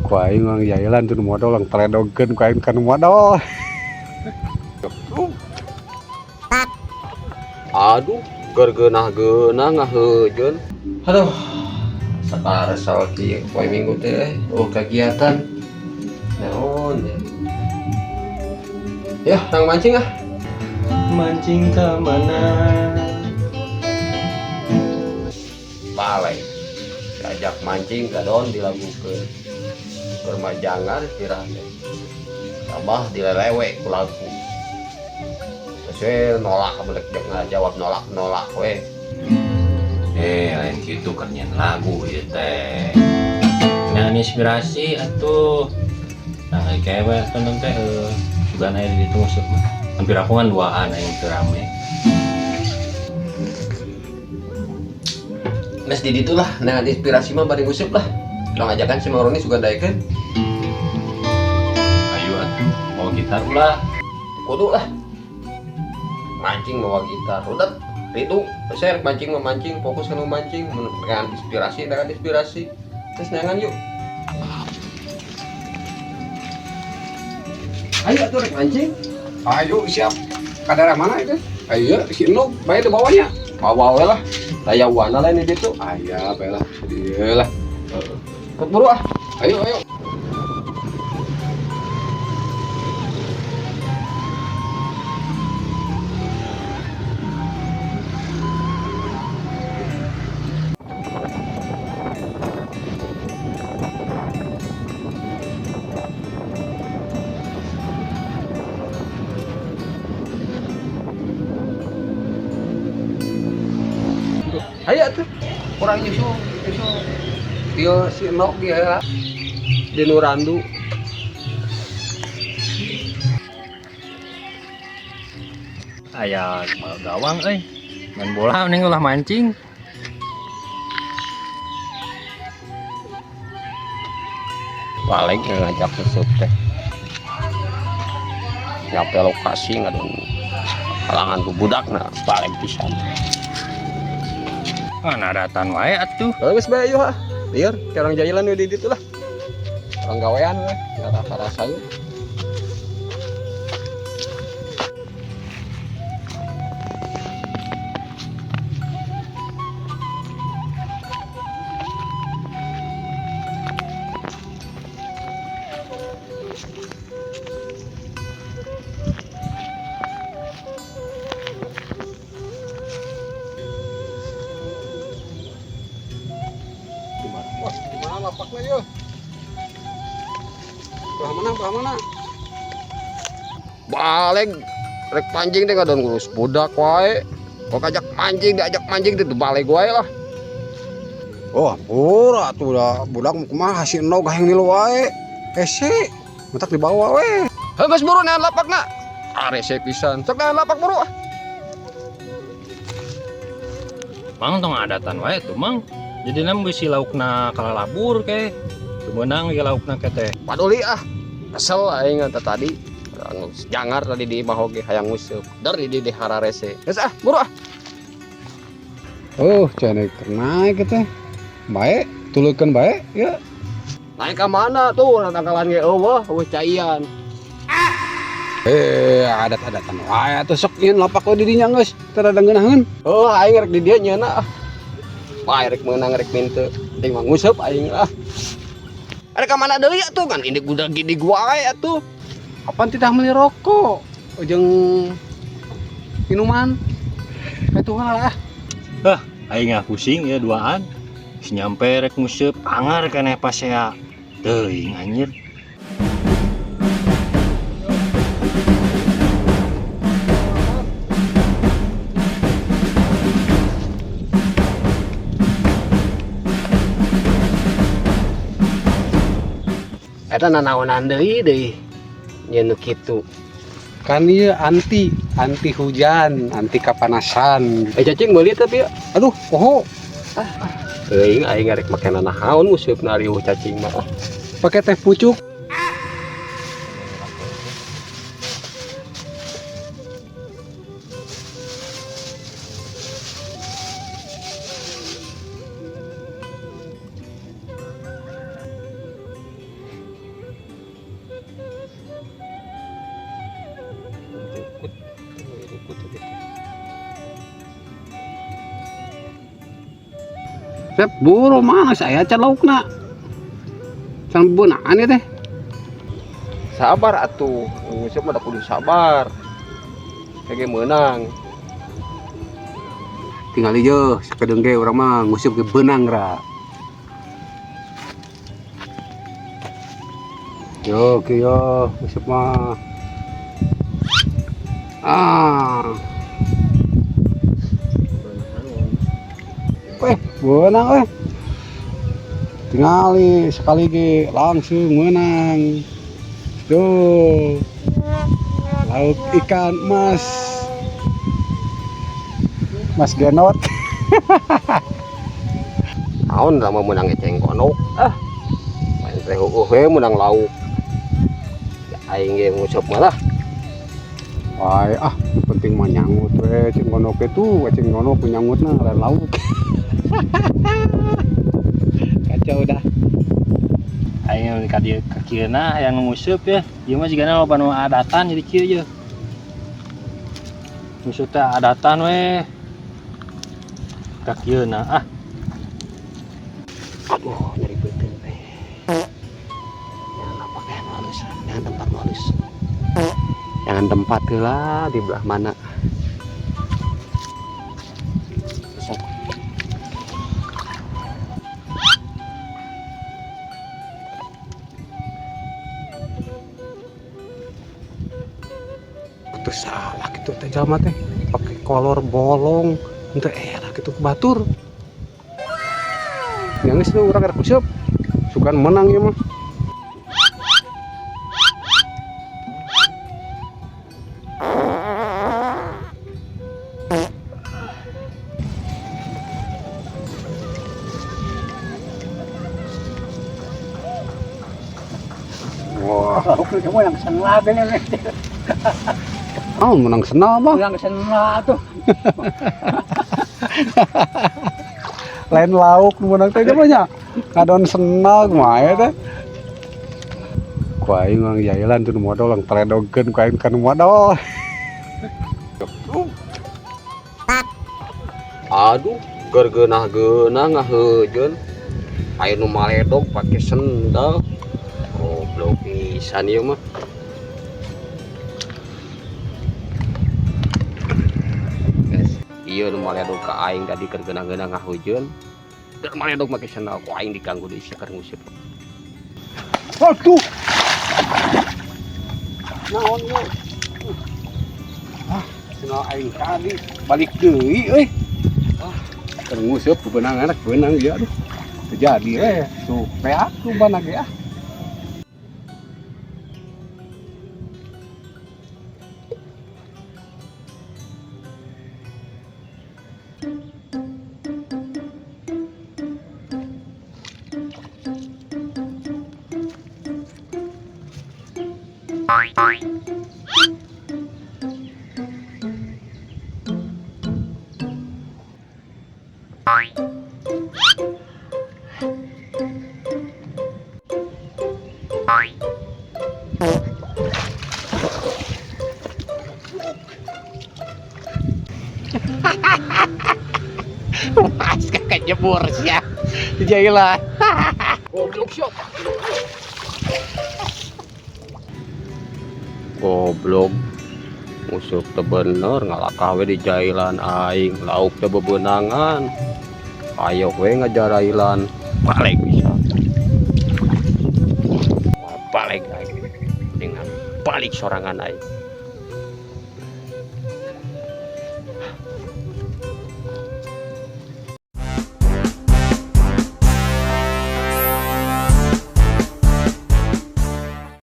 Ku aing mah jailan tuh modal lang teledogkeun ku aing kan modal. Aduh, gergeunah-geunah ngaheujeun. Aduh, sakaresel kieu poe Minggu teh, oh kegiatan. Naon ya? Ya, nang mancing ah. Mancing ke mana? Balai. Diajak mancing kadon dilagukeun. Keur majangan pirah teh. Tambah dilelewe ku lagu. Terus we nolak balik jeung ngajawab nolak-nolak we. Lain gitu kan nyen lagu ieu teh. Nah, inspirasi atuh. Nah, kayak we tonton teh sugan aya di ditu nguseup mah. Hampir aku kan duaan aing teu rame. Geus di ditu lah, nah inspirasi mah bari nguseup lah. Urang ajakan si Mang Roni sugan daekeun. Ayo atuh, bawa gitar ulah. Kudu lah. Mancing bawa gitar. Udah, itu saya mancing mah mancing, fokus ke mancing, dengan inspirasi, dengan inspirasi. Terus nangan yuk. Ayo atuh rek mancing. Ayo siap. Ka daerah mana itu? Ayo si Nok bae di bawahnya. Bawa we lah. Daya wana lain di ditu. Aya bae lah. Dieu lah. Heeh. Buru ah. Ayo ayo. Ayo atuh. Kurang nyusul, nyusul. Ieu si Nok dia lah. Di Nurandu. Aya gawang euy. Main bola mending ulah mancing. Paling ngajak nguseup teh. Nyampe lokasi ngadon halangan ku budakna balik pisan. Ah, naratan wae atuh. Geus bae ayo ah. Lieur, ke orang jailan we di ditu lah. Orang gawean we, rasa-rasanya. Wah, di mana lapaknya yeuh? Belah mana, belah mana? Balik rek pancing teh ngadon ngurus budak wae. Kok ajak mancing, diajak mancing teh balik wae lah. Oh, ampura atuh da budak kumaha si Nok hayang milu wae. Hese, mentak dibawa we. Heuh geus buru nean lapakna. Arese pisan. Sok nean lapak buru ah. Mang tong adatan wae tuh mang. Jadi nem bisi laukna kalalabur ke. Teu meunang ge laukna ke teh. Paduli ah. Kesel aing teh tadi. Jangar tadi di imah oge hayang nguseup. Der di di hararese. Geus ah, buru ah. Oh, cenah naik teh. Bae, tuluykeun bae ya. Naik ka mana tuh tangkalan ge eueuh, eueuh caian. Adat-adatan wae atuh sok nyeun lapak we di dinya geus, teu rada ngeunaheun. Oh, aing rek di dieu nyeuna ah. Bae rek meunang rek minte. Penting mah nguseup aing lah. Ada ka mana deui atuh kan ini gudag gini wae atuh. Apaan tidak beli rokok jeung minuman? Itu lah. Hah, aing ah pusing ya duaan. Geus nyampe rek nguseup angar keneh pasea. Teuing anjir. Eta nanaonan deui deui. Nyeun nu kitu. Kan ieu anti hujan, anti kapanasan. Cacing meuli tapi ya. Aduh, poho. Teuing aing rek make nanaon nguseup riuh cacing mah. Pakai teh pucuk. Ku tadi. Sep buru mana saya can laukna. Can beunaan ieu teh. Sabar atuh, nguseup mah da kudu sabar. Kage meunang. Tinggal ieu sakedeung ge urang mah nguseup ge beunang ra. Yo kieu nguseup mah. Ah. Weh, beunang weh. Tingali sekali ge langsung menang. Tuh. Lauk ikan mas. Mas Genot. Naon lama meunang eceng gondok. Ah. Main teh heueuh we meunang lauk. Ya aing ge nguseup mah lah. Wah, ah, nu penting mah nyangut we eceng gondok itu, eceng gondok nyangutna lain lauk. Kacau dah. Aing ka dieu ka kieuna hayang nguseup ya. Ieu mah jigana loba nu adatan jadi kieu ye. Nguseup teh adatan we. Ka kieuna ah. Aduh, nyeri beuteung teh. Jangan pakaian halus, jangan tempat halus. Jangan tempat heula di belah mana. Sok. Itu salah gitu teh jalma teh. Pakai kolor bolong, henteu era gitu ke batur. Yang geus urang rek useup. Sugan menang ieu mah. Wah, Kamu yang senang ini. oh, menang senal mah. Yang senang tuh. Lain lauk nu menang teh nya. Ngadon senal kumaha ya teh. Ku aing urang jailan tuh nu modal lang teledogkeun ku aing kan modal. Aduh, gergeunah-geunah ngaheujeun. Aya nu maledog pake sendal. Goblok pisan ieu mah. Guys, ieu nu maledog ka aing tadi keur geunah-geunah ngaheujeun. Keur maledog make sendal ku aing diganggu deui sia keur nguseup. Aduh. Naon ieu? Ah, sendal aing tadi balik deui euy. Ah, keur nguseup beunang anak beunang ieu aduh. Teu jadi we, tuh peak ruban ge ah. Mas kakak jebur sia. Jailah. Goblok siap. Goblok. Nguseup teu bener ngalakah we di jailan aing, lauk teu bebeunangan. Ayo we ngajarailan, balik bisa. Balik aing. Dengan balik sorangan aing.